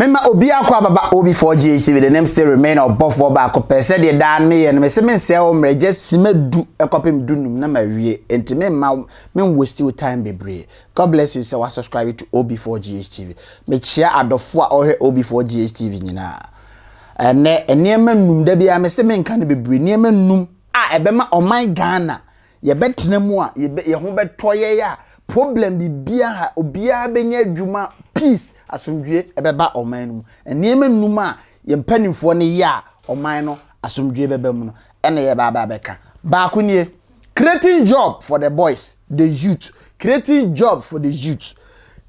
Mema obiara kɔ ababa OB4GHTV, the name still remain ɔbɔfoɔ baako pɛ. Sɛdeɛ daa meyɛ no, mese mensɛe wo mmerɛ, gye sima 10 ɛkɔpem 15 na mawie, nti memma men waste wo time bebree. God bless you sɛ wa subscribe to OB4GHTV. Mekyia adɔfoɔ a ɔhwɛ OB4GHTV nyinaa. Ɛnɛ nneɛma num da biara mese menka no bebree, nneɛma num a ɛbɛma ɔman Ghana yɛbɛtena mu a yɛn ho bɛtɔ yɛn a problem biribiara, obiara bɛnya adwuma, peace, asomdwie ɛbɛba ɔman no mu. Nneɛma num a yɛn mpanimfoɔ no yɛ a ɔman no asomdwie bɛba mu no, ɛna yɛba aba abɛka. Baako nie: creating job for the boys, the youth. Creating job for the youth,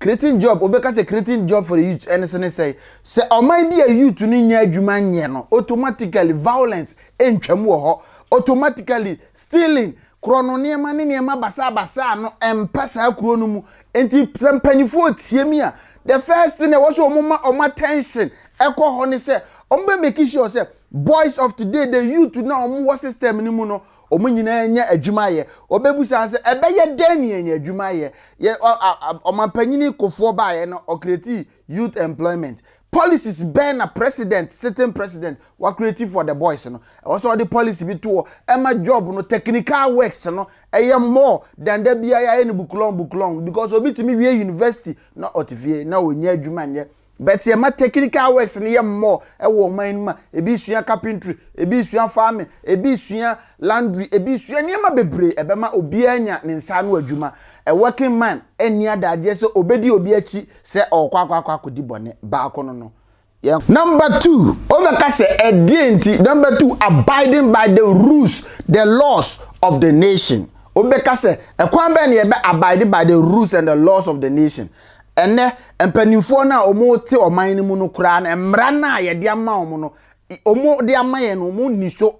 creating job. Obɛka sɛ creating job for the youth ɛne sɛ ne sɛ ɔman bi a youth no nya adwuma nyɛ no, automatically violence ntwam wɔ hɔ, automatically stealing, korɔ no, nneɛma ne nneɛma basabasa no ɛmpa saa kuro no mu. Nti sɛ mpanyinfoɔ tie mi a, the first thing ɛwɔ so wɔn ma wɔn attention ɛkɔ hɔ ne sɛ wɔn bɛ make sure sɛ boys of today, the youth na wɔn wɔ system no mu no, wɔn nyinaa nya adwuma yɛ. Ɔbɛbusa sɛ ɛbɛyɛ dɛn ne yɛnya adwuma yɛ? Yɛ ɔmampanyini Kofoɔ baayɛ no, ɔcreate youth employment policies bɛn na president, sitting president, wa create for the boys no? Ɛwɔ sɛ ɔde policy bi to hɔ ɛma job no, technical works no ɛyɛ more than da bia yɛayɛ no booklong booklong, because obi tumi wie university na ɔte fie na ɔnya adwuma nyɛ. But yɛ ma technical works no yɛ more ɛwɔ ɔman no mu a, ebi sua carpentry, ebi sua farming, ebi sua laundry, ebi sua nneɛma bebree, ɛbɛma obiara nya ne nsa ano adwuma. A working man ɛnni adagyeɛ sɛ obedi obi akyi sɛ ɔkɔ akɔ akɔdi bɔne. Baako no. Yeah. Number two, obɛka sɛ ɛdeɛ nti? Number two, abiding by the rules, the laws of the nation. Obɛka sɛ ɛkwan bɛn na yɛbɛ abide by the rules and the laws of the nation? Ɛnɛ mpanimfoɔ no a wɔn te ɔman no mu no koraa no, mmara no a yɛde ama wɔn no, wɔn de ama yɛn no, wɔn ni so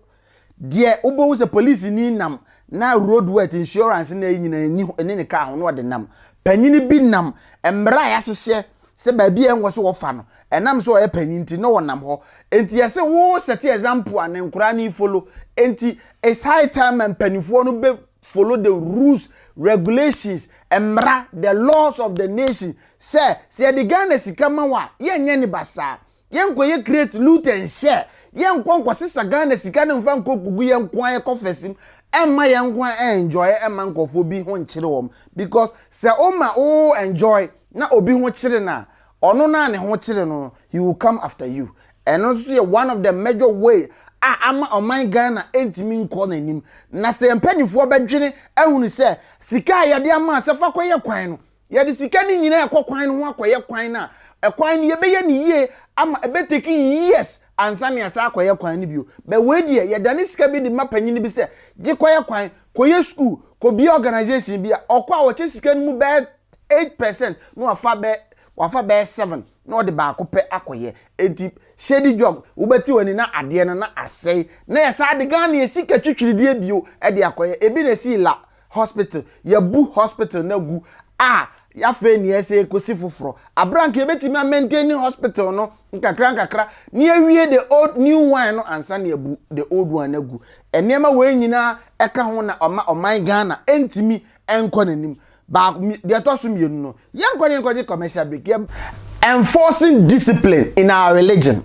deɛ. Wobɛhu sɛ polisi ni nam na road worth insurance na yi nyinaa ni ne ne kaa ho na ɔde nam. Panyin bi nam mmara a yɛahyehyɛ sɛ baabi a ɛnwɔ so wɔfa no, ɛnam sɛ ɔyɛ panyin nti na wɔnam hɔ. Nti yɛsɛ wo set example a ne nkoraa ne follow. Nti it's high time mpanimfoɔ no bɛ follow the rules, regulations, mmara, the laws of the nation, sɛ yɛde Ghana sika ma wa, yɛnyɛ ne basaa, yɛnkɔ yɛ create loot and share, yɛnkɔ nkɔ sisa Ghana sika ne nfa nkɔ gugu yɛn nko ayɛ kɔ fɛsim, ɛmma yɛn nko enjoy, ɛmma nkɔfoɔ bi ho nkyerɛ wɔn, because sɛ ɔma o enjoy na obi ho kyerɛ na ɔno na ne ho kyerɛ no, he will come after you. Ɛno nso yɛ one of the major way a ama ɔman Ghana ntumi nkɔ n'anim. Na sɛ mpanimfoɔ bɛdwene ehunu sɛ sika a yɛde ama sɛ fa kɔyɛ kwan no, yɛde sika no nyinaa ɛkɔ kwan no ho akɔyɛ kwan no a, ɛkwan no yɛbɛyɛ ne yie ama ɛbɛtake years ansa ne asa akɔyɛ kwan no bio. Bɛ wei deɛ, yɛdane sika bi de ma panyin bi sɛ gye kɔyɛ kwan, kɔyɛ school, kɔbie organisation bi a ɔkɔ a wɔkyɛ sika no mu bɛyɛ 8% na wafa bɛyɛ 7 na ɔde baako pɛ akɔyɛ. Eti shady job, wobɛti wɔ ani na adeɛ no na asɛe na yɛsa de Ghana yɛ sika twitwiridie bio ɛde akɔyɛ. Ebi na esi la hospital, yɛbu hospital na gu a, afei ni ɛsɛ ekosi foforɔ abranka. Ebetumi amaintain hospital no nkakra nkakra ni ewie the old new one no ansa na ebu the old one agu. Nneɛma wei nyinaa ɛka ho na ɔma ɔman Ghana ntumi nkɔ n'anim. Baako deɛ ɛtɔ so mmienu no, yɛnkɔ ne yɛnkɔ gye commercial break. Yɛ enforcing discipline in our religion,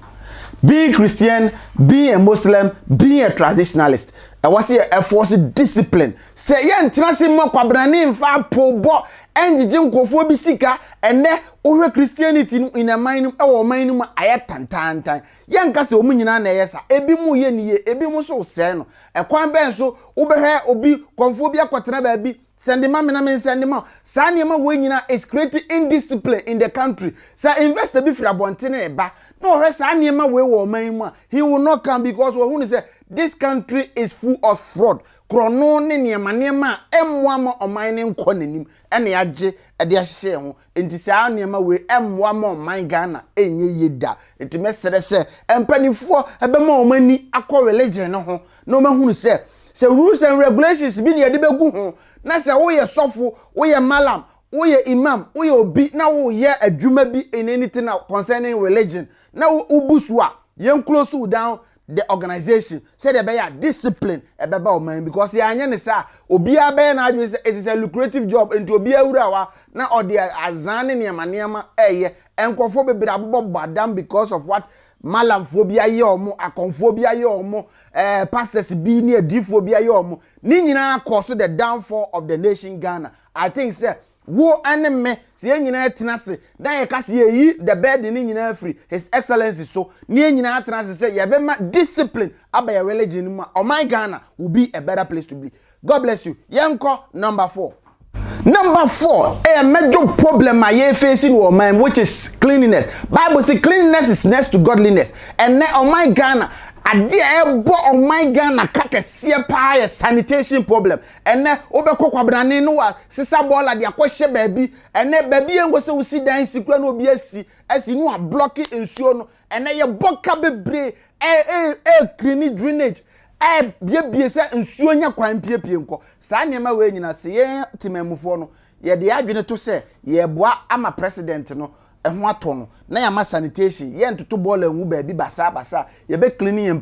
being Christian, being a Muslim, being a traditionalist, ɛwɔ sɛ yɛ enforce discipline sɛ yɛntena se ma kwabrane mfa apobɔ ɛngyegye nkurɔfoɔ bi sika. Ɛnɛ wohwɛ Christianity no in ɔman no, ɛwɔ ɔman no mu ayɛ tantantan. Yɛnka sɛ wɔn nyinaa na ɛyɛ sa, ebi mu yɛ ne yie, ebi mu nso sɛɛ no. Ɛkwan bɛn so wobɛhwɛ obi kɔnfoɔ bi akɔtena baabi, send ma me na me nsend ma? Saa nneɛma wɔ nyinaa is creating indiscipline in the country. Sɛ investor bi firi abɔnten ɛba na ɔhwɛ saa nneɛma wei wɔ ɔman yi mu a, he will not come, because wɔn hu sɛ this country is full of fraud, korɔno ne nneɛma nneɛma a ɛmmoa ma ɔman ne nkɔ n'anim ɛna yɛagye ɛde ahyehyɛ ho. Nti saa nneɛma wei ɛmmoa ma ɔman Ghana ɛnyɛ yie da. Nti mɛsrɛ sɛ mpanimfoɔ ɛbɛma wɔn ani akɔ religion no ho na wɔn ahunu sɛ rules and regulations bi na yɛde bɛgu ho, na sɛ woyɛ sɔfo, woyɛ malam, woyɛ imam, woyɛ obi na woyɛ adwuma bi in anything concerning religion na wobu so a, yɛn close down. the organisation sɛdeɛ ɛbɛyɛ a discipline ɛbɛba ɔman because yɛanyɛ ne saa, obiara bɛyɛ n'adwene sɛ it is a lucrative job, nti obiara wura wa na ɔde azan ne nneɛma nneɛma ɛyɛ. Nkurɔfoɔ bebree abobɔ bɔ because of what malamfoɔ bi ayɛ ɔmo, akɔnfoɔ bi ayɛ ɔmo, pastors bi ne adiifoɔ bi ayɛ ɔmo. Ne nyinaa kɔ so the downfall of the nation Ghana. I think sɛ wo ɛne me, sɛ yɛn nyinaa tena ase na yɛka sɛ yɛyi the burden ne nyinaa firi His Excellency so ne yɛn nyinaa tena ase sɛ yɛbɛma discipline aba yɛ religion mu a, ɔman Ghana will be a better place to be. God bless you. Yɛnkɔ number four. Number four ɛyɛ major problem a yɛ facing wɔ ɔman, which is cleanliness. Bible say cleanliness is next to godliness. Ɛnɛ ɔman Ghana, adeɛ a ɛbɔ ɔman Ghana ka kɛseɛ paa yɛ sanitation problem. Ɛnɛ wobɛkɔ Kwabrane no, wa sisa bɔɔla de akɔhyɛ baabi. Ɛnɛ baabi yɛn nkɔ sɛ wosi dan si kura na obi asi no, a block nsuo no. Ɛnɛ yɛ bɔ ka bebree ɛ ɛ ɛ clean drainage, ɛ biebie sɛ nsuo nya kwan piepie nkɔ. Saa nneɛma wei nyinaa, sɛ yɛn temamufoɔ no yɛde adwene to sɛ yɛboa ama president no ɛho atɔ no na yɛama sanitation, yɛntoto bɔɔla ngu baabi basabasa, yɛbɛ clean yɛn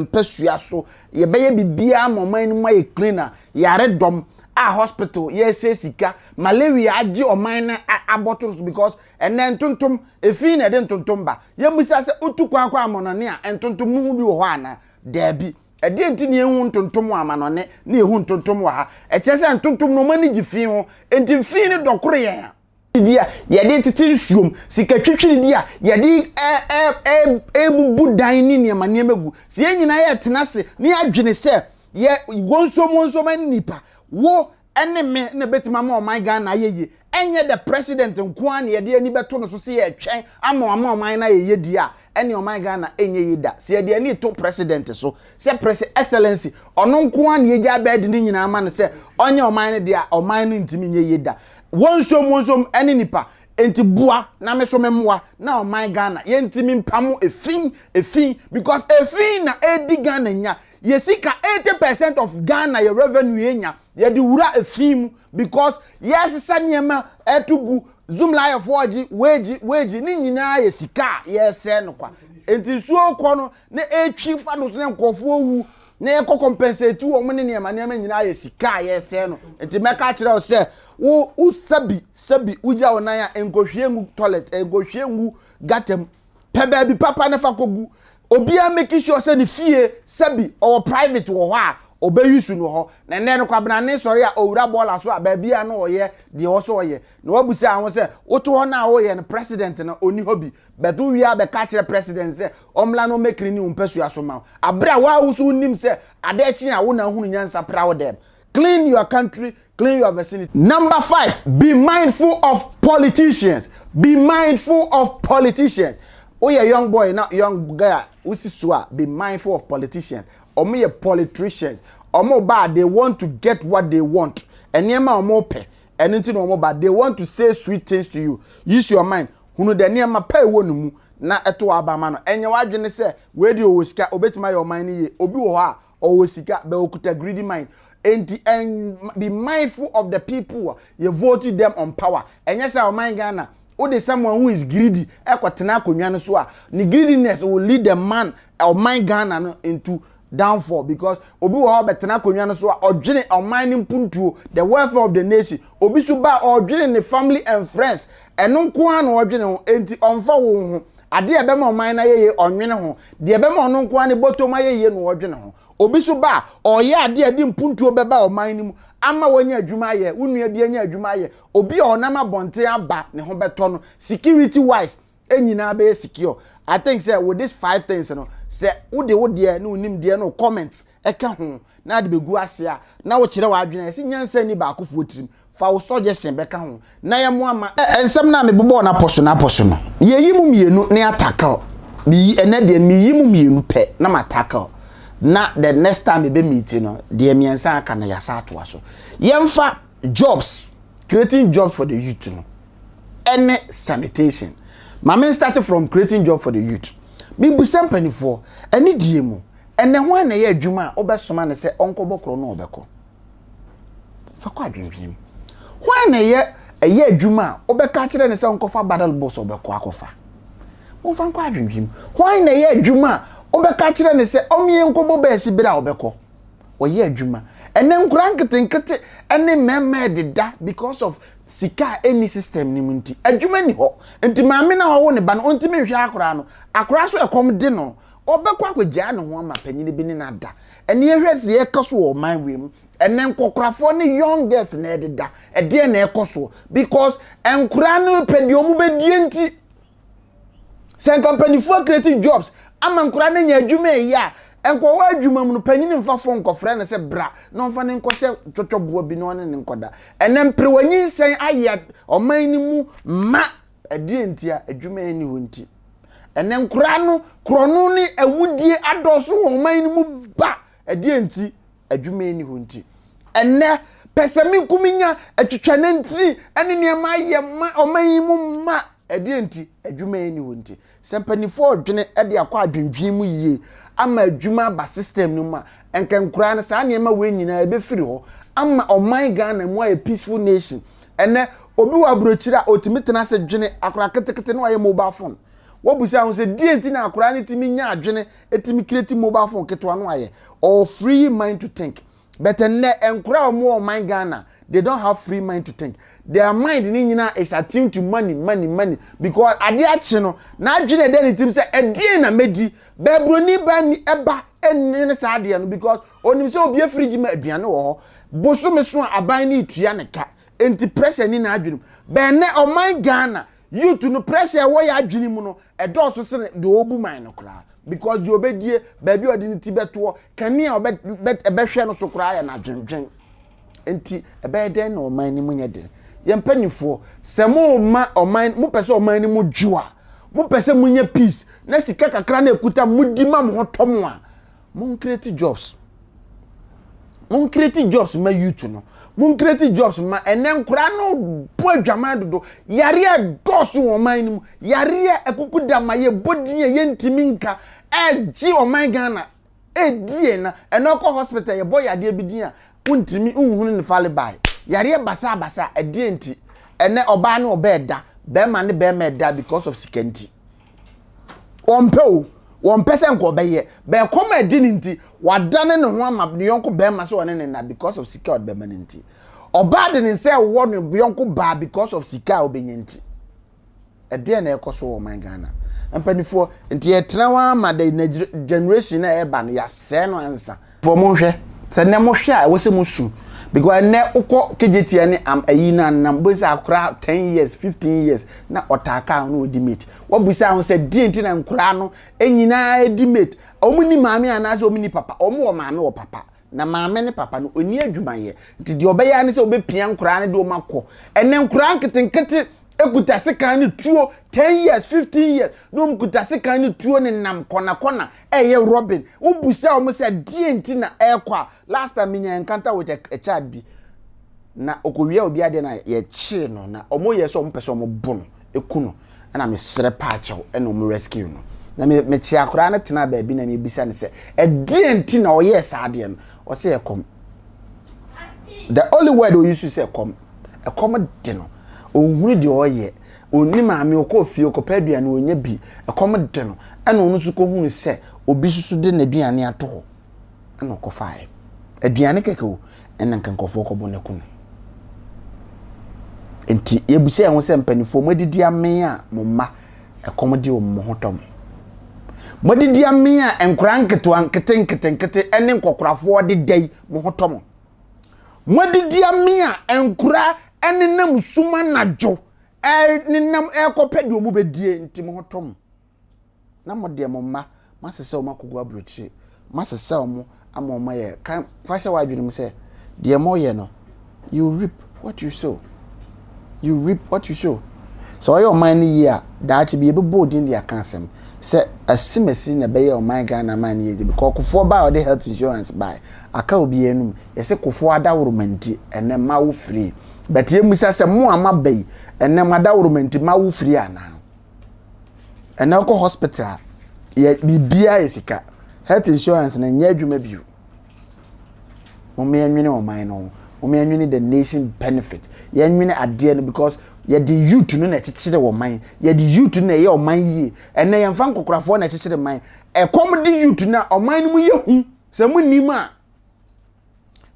mpɛsua so, yɛbɛyɛ biribiara ma ɔman no mu ayɛ clean a, yare dɔm a hospital yɛsɛ sika, malaria agye ɔman no abɔto so because ɛnɛ ntontom efi na ɛde ntontom ba. Yɛmusa sɛ otu kwan kɔ amɔnɔne a, ntontom muhu bi wɔ hɔ ana? Daabi. Ɛdeɛ nti na ehu ntontom wɔ amanɔne na ehu ntontom wɔ ha? Ɛkyerɛ sɛ ntontom no, ɔmo ani gye fi ho, nti fi no dɔkoro yɛn a di a yɛde tete nsuom sika twitwiri di a yɛde ɛ ɛ ɛ ebubu dan ne nneɛma nneɛma gu. Si yɛn nyinaa yɛ tena ase ne yɛadwene sɛ yɛ wɔnsom wɔnsom ɛne nipa wo ɛne me na ebetumi ama ɔman Ghana ayɛ yie, ɛnyɛ the president nko ara na yɛde ani bɛto no so sɛ yɛtwɛn ama ɔman no ayɛ yie di a, ɛne ɔman Ghana ɛnyɛ yie da. Sɛ yɛde ani to president so sɛ president excellency ɔno nko ara na yɛgya abɛɛde ne nyinaa ama no sɛ ɔnyɛ ɔman no deɛ a, ɔman no ntumi nyɛ yie da. Wɔnsom wɔnsom ɛne nipa nti boa na me so me mmoa na ɔman Ghana yɛntumi mpamo efin efin because efin na edi Ghana nya. Yɛ sika 80% of Ghana yɛ revenue yɛ nya, yɛde wura efin mu because yɛsesa nneɛma ɛto gu. Zoomlionfoɔ gye weegye weegye ne nyinaa yɛ sika a yɛsɛ no kwa. Nti nsuo kɔ no na etwi fa no so ne nkurɔfoɔ wu na yɛkɔ compensate wɔn ne nneɛma nneɛma nyinaa yɛ sika a yɛsɛ no. Nti mɛka kyerɛ wo sɛ wo sɛbi sɛbi wogya wo nan a, nkɔhwie ngu toilet, nkɔhwie ngu gutter mu. Pɛ baabi papa ne fa kɔgu. Obiara make sure sɛ ne fie, sɛbi ɔwɔ private wɔ hɔ a, ɔbɛyi su no hɔ. Na nnɛ no, Kwabenane sɔre a, owura bɔɔla so a, baabi a no ɔyɛ deɛ ɔwɔ so ɔyɛ na wabusa ho sɛ woto hɔ no a woyɛ no, president no ɔni hɔ bi bɛto wie a, bɛka kyerɛ president sɛ ɔmmla no ɔmɛkiri ne wo mpɛsua so ma wo abere a woa wo so wonim sɛ adeɛ kye a wo na ahunu nyansa pra wo dɛm. Clean your country, clean your vicinity. Number five, be mindful of politicians. Be mindful of politicians. Woyɛ young boy na young girl wosi so a, be mindful of politicians. Ɔmo yɛ politicians. Ɔmo ba, they want to get what they want. Nneɛma a ɔmo pɛ ɛno nti na ɔmo ba. They want to say sweet things to you. Use your mind, hunu dɛ nneɛma pɛ ɛwɔ ne mu na ɛto aba ma no. Ɛnyɛ wadwene sɛ wei de ɔwɔ sika, obetumi ayɛ ɔman no yie. Obi wɔ hɔ a ɔwɔ sika bɛ okuta greedy mind. Nti and be mindful of the people you vote them on power. Ɛnyɛ sɛ ɔman Ghana wode someone who is greedy ɛkɔtena akonnwa no so a, ne greediness will lead the man, ɔman Ghana no, into downfall because obi wɔ hɔ bɛtena akonnwa no so a, ɔdwene ɔman no mpuntuo, the welfare of the nation. Obi so ba, ɔdwene ne family and friends, ɛno nko ara na ɔdwene ho. Nti ɔmfa wo ho adeɛ a ɛbɛma ɔman no ayɛ yie ɔnwene ho, deɛ ɛbɛma ɔno nko ara ne bɔtɔm ayɛ yie na ɔdwene ho. Obi so ba, ɔyɛ adeɛ a ɛde mpuntuo bɛba ɔman no mu ama wɔnyɛ adwuma ayɛ, wo nua bi anya adwuma ayɛ, obi a ɔnam abɔnten aba ne ho bɛtɔ no, security wise nyinaa bɛyɛ secure. I think sɛ with these five things no, sɛ wode wo deɛ ne wonim deɛ no comments ɛka ho na ade bɛgu ase a, na wokyerɛ w'adwene ɛsɛ nyansa ni baakofoɔ tirim fa wo suggestion bɛka ho na yɛ mo ama nsɛm no a mebobɔɔ no apɔ so no apɔ so no, yɛyi mu mmienu ne atackle. Meyi ɛnɛ deɛ, meyi mu mmienu pɛ na ma tackle, na the next time ebe meet no deɛ, mmiɛnsa aka no yɛasa atoa so. Yɛmfa jobs, creating jobs for the youth no ɛne sanitation. Maame, start from creating job for the youth. Mibusa mpanimfoɔ ɛne die mu ɛnɛ ho a na ɛyɛ adwuma a wobɛsoma no sɛ ɔnkɔbɔ korɔ no, ɔbɛkɔ fa kɔ adwendwen mu. Hwan na ɛyɛ adwuma a wobɛka kyerɛ ne sɛ ɔnkɔfa battle box, ɔbɛkɔ akɔfa? Momfa nkɔ adwendwen mu. Hwan na ɛyɛ adwuma a Wobɛka akyerɛ no sɛ ɔmmie nkɔbɔ bɛɛsi berɛ a ɔbɛkɔ. Ɔyɛ adwuma. Ɛnɛ nkwadaa nketenkete ne mmarima rededa because of sika a ɛnni system no mu nti. Adwuma nni hɔ. Nti maame no a ɔwo ne ba no, ɔntumi nhwɛ akwadaa no. Akwadaa nso ɛkɔm de no. Ɔbɛkɔ akɔgyaa ne ho ama panin bi ne no ada. Ɛnɛ yɛhwɛ sɛ yɛka so wɔ ɔman wei mu. Ɛnɛ nkɔkorafoɔ ne young girls na ɛdeda. Ɛdeɛn na ɛkɔ soɔ? Because nkwadaa no pɛ deɛ wɔbɛdie nti. Sɛ nka mpanimfoɔ acreate jobs ama nkwadaa no anya adwuma ɛyɛ a, nka ɔwɔ adwuma mu no, panyin mfa phone nkɔfrɛ no sɛ bra na ɔmfa no nkɔhyɛ twɔtwɔboa bi na ɔne no nkɔda. Ɛnɛ mperewa nyinsɛn ayɛ ɔman no mu ma. Ɛdeɛ nti a adwuma nni hɔ nti. Ɛnɛ nkwadaa no korɔno ne awudie adɔɔso wɔ ɔman no mu ba. Ɛdeɛ nti adwuma nni hɔ nti. Ɛnɛ pɛsɛmenkominya, atwitwanantiri ne nneɛma ayɛ ma ɔman yi mu ma. Ɛdeɛn nti? Adwuma nni hɔ nti. Sɛ mpanimfoɔ redwene de akɔ adwendwen mu yie ama adwuma aba system no mu a, nka nkoraa no saa nneɛma wei nyinaa ɛbɛfiri hɔ ama ɔman Ghana mu ayɛ peaceful nation. Ɛnɛ obi wɔ aburokyire a ɔtumi tena ase dwene akwadaa ketekete na wayɛ mobile phone. Wɔbusa ho sɛ deɛ nti na akwadaa no tumi nya adwene tumi create mobile phone ketewa no ayɛ. Ɔwɔ free mind to think. But ɛnnɛ nkora a wɔn wɔ ɔman Ghana they don't have free mind to think. Their mind ne nyinaa is attuned to money money money because adeɛ akye no n'adwene ɛda ne tirim sɛ ɛdeɛn na mɛdi. Bɛɛ ba ni ɛba ɛnne ne saa adeɛ no because onim sɛ obi afiri gyi ma aduane wɔ hɔ. Bosome so a aban ne tua ne ka. Enti pressure ni n'adwene mu. Bɛɛ nnɛ ɔman Ghana youth no pressure ɛwɔ yɛ adwene mu no ɛdɔɔso sene deɛ ɔbu man no koraa because deɛ ɔbɛdie baabi a ɔde ne ti bɛtoɔ kanea a ɔbɛhwɛ no so koraa yɛ n'adwendwen. Nti ɛbɛyɛ dɛn na ɔman no mu nyɛ den? Yɛn mpanimfoɔ, sɛ mo ma ɔman, mopɛ sɛ ɔman no mu dwo a, mopɛ sɛ monyɛ peace na sika kakra na ɛkuta modi ma mo ho tɔ mo a, mon create jobs. Mon create jobs ma youth no. Mon create jobs ma ɛnɛ nkora no bɔ adwaman dodo. Yareɛ dɔɔso wɔ ɔman no mu. Yareɛ akuku da ma yɛbɔ din a yɛntumi nka ɛgye ɔman Ghana ɛdi yɛn na ɛnɛ ɔkɔ hospital yɛbɔ yadeɛ bi din a wontumi nhunu ne fale bae. Yareɛ basabasa ɛdeɛ nti ɛnɛ ɔbaa ne ɔbaa ɛda, bɛrima ne bɛrima ɛda because of sika nti. Wɔmpɛ o, wɔmpɛ sɛ nka ɔbɛyɛ. Bɛɛkɔm a ɛdi ne nti, wadane ne ho ama ne yɔnko bɛrima sɛ ɔne ne na because of sika a ɔde bɛma no nti. Ɔbaa de ne nsa ɛwɔ ne yɔnko baa because of sika a ɔbɛnya nti. Ɛdeɛn na ɛkɔ so wɔ ɔman Ghana? Mpanimfoɔ, nti yɛtena hɔ ara ma the generation a ɛreba no, yɛasɛe no ansa. Foɔ monhwɛ, sɛ nnɛ mohwɛ a ɛwɔ sɛ mosu because ɛnnɛ wokɔ Kejetia ne am ayi no anam wobɛhu sɛ akora 10 years, 15 years na ɔtaa kaa ho na ɔdi mate. Woabisa ho sɛ deɛ nti na nkoraa no nyinaa di mate? Wɔn ni maame anaasɛ wɔn ni papa? Wɔn wɔ maame wɔ papa. Na maame ne papa no ɔnni adwuma yɛ nti deɛ ɔbɛyɛ ara ne sɛ ɔbɛpia nkoraa no de wɔn akɔ. Ɛnɛ nkoraa nketenkete kuta sekan ne tuo 10 years 15 years na wɔn kuta sekan ne tuo ne nam kɔnakɔna ɛyɛ robbing. Wobusa wɔn sɛ deɛ nti na ɛrekɔ a, last time menya encounter with a child bi na ɔkɔwia obi adeɛ na yɛkyee no na wɔn yɛ sɛ wɔn pɛ sɛ wɔn bo no eku no ɛna mesrɛ paakyɛw ɛna wɔn rescue no na me mekye akwaraa no tena baabi na mebisa no sɛ ɛdeɛ nti na ɔyɛɛ saa adeɛ no, ɔsɛ ɛkɔm. The only word ɔyi so sɛ ɛkɔm. Ɛkɔm de no, ɔnhunu deɛ ɔyɛ, ɔnni maame, ɔkɔɔ fie ɔkɔpɛ aduane ɔnya bi, ɛkɔm de no, ɛna ɔno nso kɔhunu sɛ obi nso de n'aduane ato hɔ ɛna ɔkɔfaeɛ. Aduane kɛkɛ o, ɛna nka nkurɔfoɔ kɔbɔ no aku no. Nti yɛbisa yɛn ho sɛ mpanimfoɔ moadidi amee a mo mma ɛkɔm de wɔn mo ho tɔ mo. Moadidi amee a nkwadaa nketewa nkete nkete nkete ne nkɔkorafoɔ deda yi mo ho tɔ mo. Moadidi amee a nkwadaa nenam sum anadwo nenam ɛrekɔpɛ deɛ wɔn bɛdie nti mo ho tɔ mo. Na mo deɛ mo mma, moasesa wɔn akɔgu aburokyire, moasesa wɔn ama wɔn ayɛ kan. Fa hyɛ w'adwene mu sɛ deɛ moyɛ no, you reap what you sow. You reap what you sow. Sɛ ɔyɛ ɔman no yie a, daakye bi yɛbɛbɔ odin de aka asɛm sɛ asimasi na ɛbɛyɛ ɔman Ghana man no yie because Kufuor baa ɔde health insurance baa aka obiara anum. Yɛsɛ Kufuor adaworoma nti ɛnɛ mma wo free. But yɛmmisa sɛ mo a moaba yi ɛnɛ mo adaworoma nti mma wo free anaa? Ɛnɛ wokɔ hospital a, yɛ biribiara yɛ sika. Health insurance no nyɛ adwuma bio. Momma yɛnwene ɔman no ho. Momma yɛnwene the nation benefit. Yɛnwene adeɛ no because Yɛde youth no na ɛkyekyere ɔman. Yɛde youth no na ɛyɛ ɔman yie. Ɛnɛ yɛmfa nkokorafoɔ na ɛkyekyere man. Ɛkɔm de youth no a, ɔman no mu yɛ hu. Sɛ monnim a,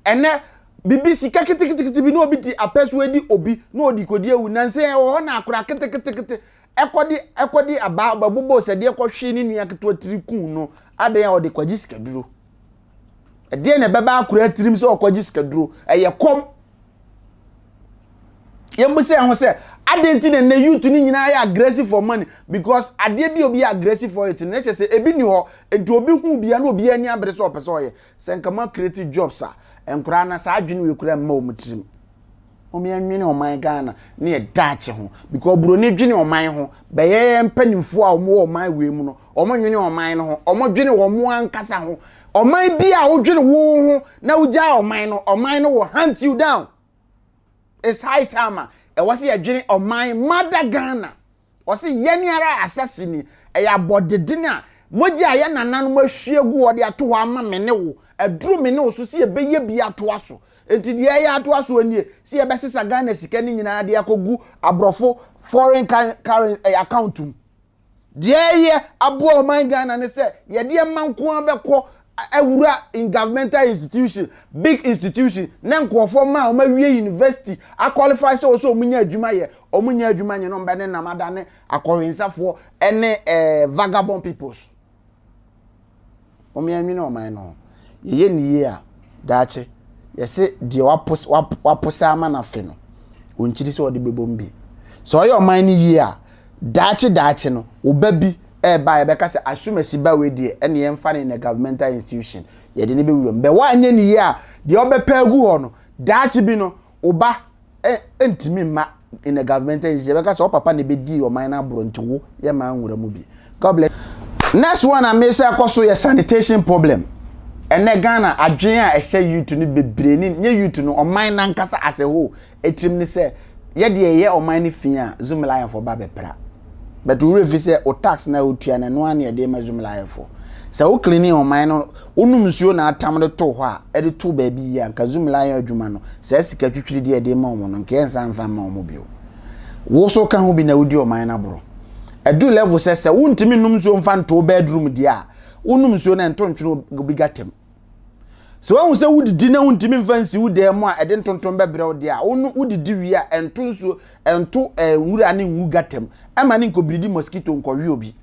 ɛnɛ bibi sika ketekete bi na obi di apɛso adi obi na ɔdi kɔdi awu. Nansa yi ɛwɔ hɔ na akora ketekete ɛkɔde ɛkɔde abaa bɛbobɔ sɛdeɛ kɔhwe ne nua ketewa tiri kum no. Adɛn a ɔde kɔgye sikaduro? Ɛdeɛn na ɛbɛba akora tirim sɛ ɔkɔgye sikaduro? Ɛyɛ kɔm. Yɛmmisa yɛn ho sɛ, adɛn nti na nnɛ youth no nyinaa yɛ aggressive for money? Because adeɛ bi a obi yɛ aggressive for it no, na kyerɛ sɛ ebi ni hɔ. Nti obi hu bia na obi ani abere sɛ ɔpɛ sɛ ɔyɛ. Sɛ nka mo create jobs a, nkoraa na saa adwene wei koraa mma wɔn tirim. Wɔn yɛnwene ɔman Ghana ne yɛ daakye ho. Because buroni dwene ɔman ho. Bɛyɛ yɛn mpanimfoɔ a wɔn wɔ ɔman wei mu no, wɔn nwene ɔman no ho. Wɔn dwene wɔn ankasa ho. Ɔman bi a wodwene wo ho na wogyaa ɔman no, ɔman no will hunt you down. It's high time a ɛwɔ sɛ yɛdwene ɔman mother Ghana. Ɔse yɛne ara asase ni, ɛyɛ abɔdeden a mogya a yɛ nananom ahwie agu hɔ de ato hɔ ama me ne wo. Aduru me ne wo so sɛ yɛbɛyɛ bi atoa so. Enti deɛ ɛyɛ atoa soɔ nie, sɛ yɛbɛsesa Ghana sika no nyinaa de akɔgu aborɔfo foreign currency account mu. Deɛ ɛyɛ aboa ɔman Ghana ne sɛ yɛde ɛma nko ara bɛkɔ awura in governmental institution, big institution, na nkurɔfoɔ ma a wɔawie university aqualify sɛ wɔ sɛ wɔn nya adwuma yɛ, wɔn nya adwuma nyɛ na wɔn bɛne nam adane akɔwensafoɔ ɛne vagabond peoples. Wɔn yɛn nwene ɔman no ho. Yɛyɛ ne yie a, daakye yɛse deɛ waposa ama no afe no, ɔnkyiri sɛ ɔde bɛbom bi. Sɛ ɔyɛ ɔman no yie a, daakye daakye no, wo ba bi ɛreba a yɛbɛka sɛ asomasi ba wei deɛ ɛne yɛmfa no in a governmental institution, yɛde no bɛwura mu. Bɛ woanyɛ ne yie a, deɛ ɔbɛpɛ agu hɔ no, daakye bi no, wo ba ntumi mma in a governmental institution. Yɛbɛka sɛ ɔpapa na ɛbɛdii ɔman no aborɔ nti wo yɛ maa nwura mu bi. God bless. Next one a mesɛ akɔ so yɛ sanitation problem. Ɛnɛ Ghana adwene a ɛhyɛ youth no bebree ne nyɛ youth no, ɔman nankasa as a whole etirim ne sɛ yɛde ɛyɛ ɔman no fi a Zoomlion ba bɛpra. But wo werɛ fi sɛ o tax na wotua no, ɛno ara na yɛde ma Zoomlion. Sɛ wo cleaning ɔman no, wonom nsuo na atam de to hɔ a, ɛde to baabi yie a, nka Zoomlion adwuma no, saa sika twitwiri deɛ yɛde ma wɔn no, nka yɛnsa mfa mma wɔn bio. Wo so ka ho bi na wodi ɔman no aborɔ. Ɛdu level sɛ sɛ wontumi nnom nsuo mfa nto wo bedroom deɛ a, wonom nsuo no ɛnto ntwene obi gatam. Sɛ woahu sɛ wodidi na wontumi mfa nsi wo dan mu a ɛde ntontom bɛbrɛ wo deɛ a, wodidi wie a, ɛnto nsuo, ɛnto nwura ne ngu gatam, ɛma ne nkɔbiridi mosquito nkɔwe obi.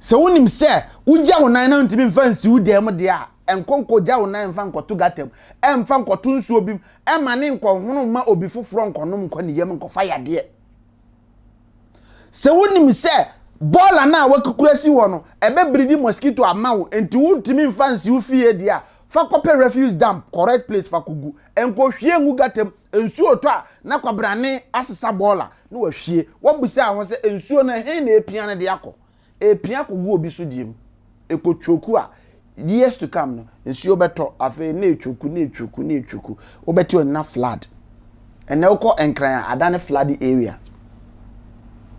Sɛ wonim sɛ wogya wo nan na wontumi mfa nsi wo dan mu deɛ a, ɛnkɔ nkɔgya wo nan mfa nkɔto gatam, ɛmfa nkɔto nsuo bi mu, ɛma ne nkɔhono mma obi foforɔ nkɔnom nkɔ ne yam nkɔfa yadeɛ. Sɛ wonim sɛ bɔɔla no a wakukura si hɔ no, ɛbɛbiridi mosquito ama wo, nti wontumi mfa nsi wo fie deɛ a, fa kɔpɛ refuse dump, correct place fa kɔgu. Nkɔhwie ngu gutter mu. Nsuo retɔ a, na kwabrane asesa bɔɔla na wahwie. Woabisa ho sɛ nsuo no ɛhe na ɛrepia no de akɔ? Ɛrepia akɔgu obi so deɛ mu. Ɛkɔtwoku a, years to come no, nsuo bɛtɔ, afei na ɛtwoku, na ɛtwoku, na ɛtwoku. Wobɛte w'ani na flood. Ɛnɛ wokɔ Nkran a, adane flood area.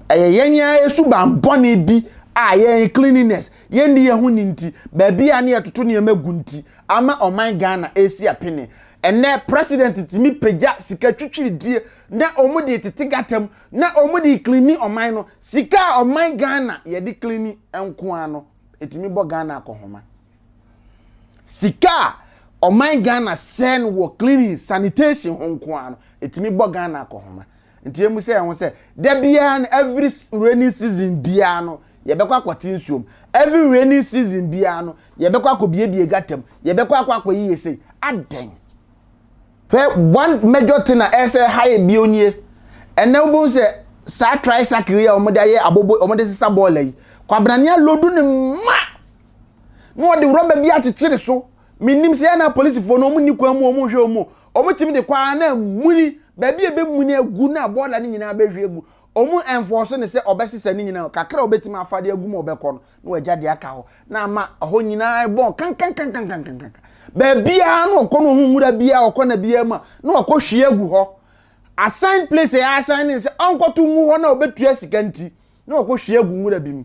Ɛyɛ yɛn ara suban bɔne bi a yɛn cleanliness, yɛnni yɛn ho ni nti, baabi a ne yɛtoto nneɛma gu nti, ama ɔman Ghana ɛresi apene. Ɛnɛ president tumi pagya sika twitwiridie na wɔn de tete gata mu na wɔn de cleani ɔman no. Sika a ɔman Ghana yɛde cleani nko ara no, ɛtumi bɔ Ghana akɔhoma. Sika a ɔman Ghana sɛn wɔ cleaning, sanitation ho nko ara no, ɛtumi bɔ Ghana akɔhoma. Nti emu sɛ ɛho sɛ da biara no, every rainy season biara no, yɛbɛkɔ akɔte nsuom. Every rainy season biara no, yɛbɛkɔ akɔbiebie gutter mu, yɛbɛkɔ akɔ akɔyi yɛ sei. Adɛn? Hwɛ, one major thing a ɛsɛ ha yɛ bio nie. Ɛnɛ wobɛhu sɛ saa tricycle yi a wɔde ayɛ abobo, wɔde sesa bɔɔla yi, kwabrane alodu ne ma na wɔde rɔba bi akyekyere so. Menim sɛ ɛna apolisifoɔ no wɔn nni kwan mu, wɔn nhwɛ wɔn mu. Wɔn tumi de kɔ ara na amuni baabi a ɛbɛmuni agu na bɔɔla no nyinaa bɛhwie agu. Wɔn ɛnfɔɔso ne sɛ ɔbɛsesa ne nyinaa, kakra a ɔbɛtumi afa de agu mu ɔbɛkɔ no na wagya de aka hɔ na ama ɛhɔ nyinaa bɔn kankankankankankan. Baabiara na ɔkɔ no ɔho nwura biara ɔkɔ na biara mu a na wakɔ hwie agu hɔ. Assigned place a yɛ assign ne sɛ ɔnkɔto ngu hɔ na ɔbɛtua sika nti na wakɔ hwie agu nwura bi mu.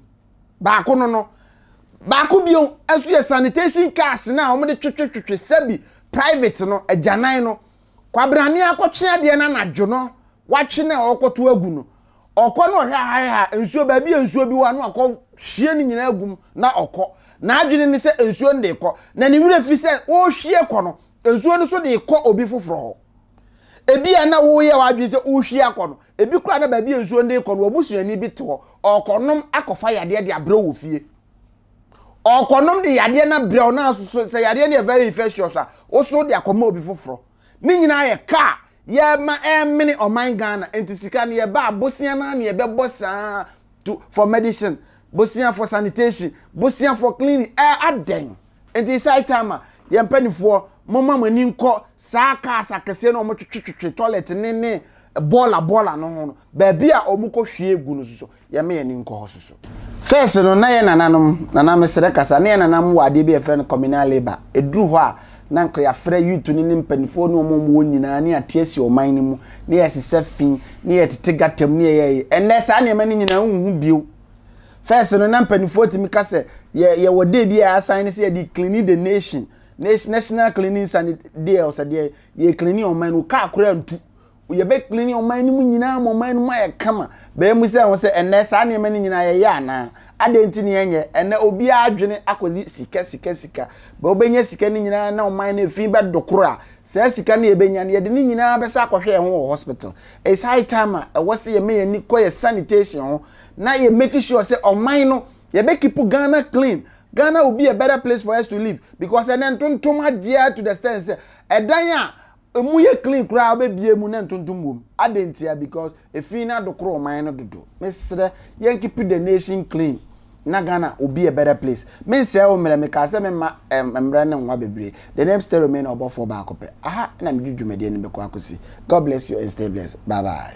Baako no baako bio nso yɛ sanitation cars na wɔde twetwetwetwe sɛbi private no agyanan no. Kwabrane akɔtwe adeɛ no anadwo no. watwe no a ɔrekɔto agu no, ɔkɔ na ɔhwɛ ha ha nsuo baabi a nsuo bi wɔ a na wakɔ hwie ne nyinaa agu mu na ɔkɔ. N'adwene ne sɛ nsuo no de kɔ na ne werɛ fi sɛ ɔrehwie kɔ no nsuo no so de kɔ obi foforɔ hɔ. Ebi a na woyɛ w'adwene sɛ wohwie akɔ no, ebi koraa na baabi a nsuo no de kɔ no w'abusuani bi te hɔ, ɔrekɔnom akɔfa yadeɛ de abrɛ wɔ fie. Ɔrekɔnom de yadeɛ no abrɛ wo na so sɛ yadeɛ no yɛ very infectious a, wo so de akɔma obi foforɔ. Ne nyinaa yɛ kaa yɛma ɛmene ɔman Ghana nti sika no yɛba a bosea no na yɛbɛbɔ saa to for medicine, bosea for sanitation, bosea for cleaning, ɛ adɛn nti saa time a yɛn mpanimfoɔ momma mo ani nkɔ saa cars akɛseɛ no a wɔtwetwetwe toilet ne ne bɔɔla bɔɔla no ho no baabi a wɔn kɔ hwie gu no soso yɛma yɛn ani nkɔ hɔ soso. First no na yɛ nananom nana mesrɛ kasa na yɛ nananom wɔ adeɛ bi a yɛfrɛ no communal labour ɛduru hɔ a na nka yɛafrɛ youth no ne mpanimfoɔ ne wɔn a wɔwɔ nyinaa ne ate asi ɔman no mu ne yɛsesɛ fi ne yɛtete gata mu ne yɛyɛ ɛnnɛ saa nneɛma no nyinaa wonhu bio. First no na mpanimfoɔ tumi ka sɛ yɛ yɛwɔ day bi a yɛasan ne sɛ yɛde cleaning the nation national cleaning sanit day ɔsɛ deɛ yɛ cleaning ɔman no kaa koraa ntu yɛbɛ cleaning ɔman no mu nyinaa ma ɔman no mu ayɛ kama bɛyɛ mu sɛ ho sɛ ɛnɛ saa nneɛma no nyinaa yɛyɛ anaa adɛn nti ne yɛnyɛ ɛnɛ obiara adwene akɔdi sika sika sika bɛ wobɛnya sika no nyinaa na ɔman no efi bɛdo koro a saa sika no yɛbɛnya no yɛde ne nyinaa bɛsɛ akɔhwɛ yɛn ho wɔ hospital. It's high time a ɛwɔ sɛ yɛmɛ yɛn ani kɔ yɛ sanitation ho na yɛ make sure sɛ ɔman no yɛbɛ keep Ghana clean. Ghana will be a better place for us to live because ɛnɛ ntontom agyeɛ to the extent sɛ ɛdan a emu yɛ clean koraa wobɛbie mu na ntontom wɔ mu adentia because efi na adokoro ɔman no dodo. Mesrɛ yɛn keep the nation clean na Ghana will be a better place. Mensɛ wo mmerɛ meka sɛ memma mmerɛ ne nwa bebree. The name still remain ɔbɔfoɔ baako pɛ aha na mede dwumadie no bɛkɔ akɔsi. God bless you and stay blessed. Bye bye.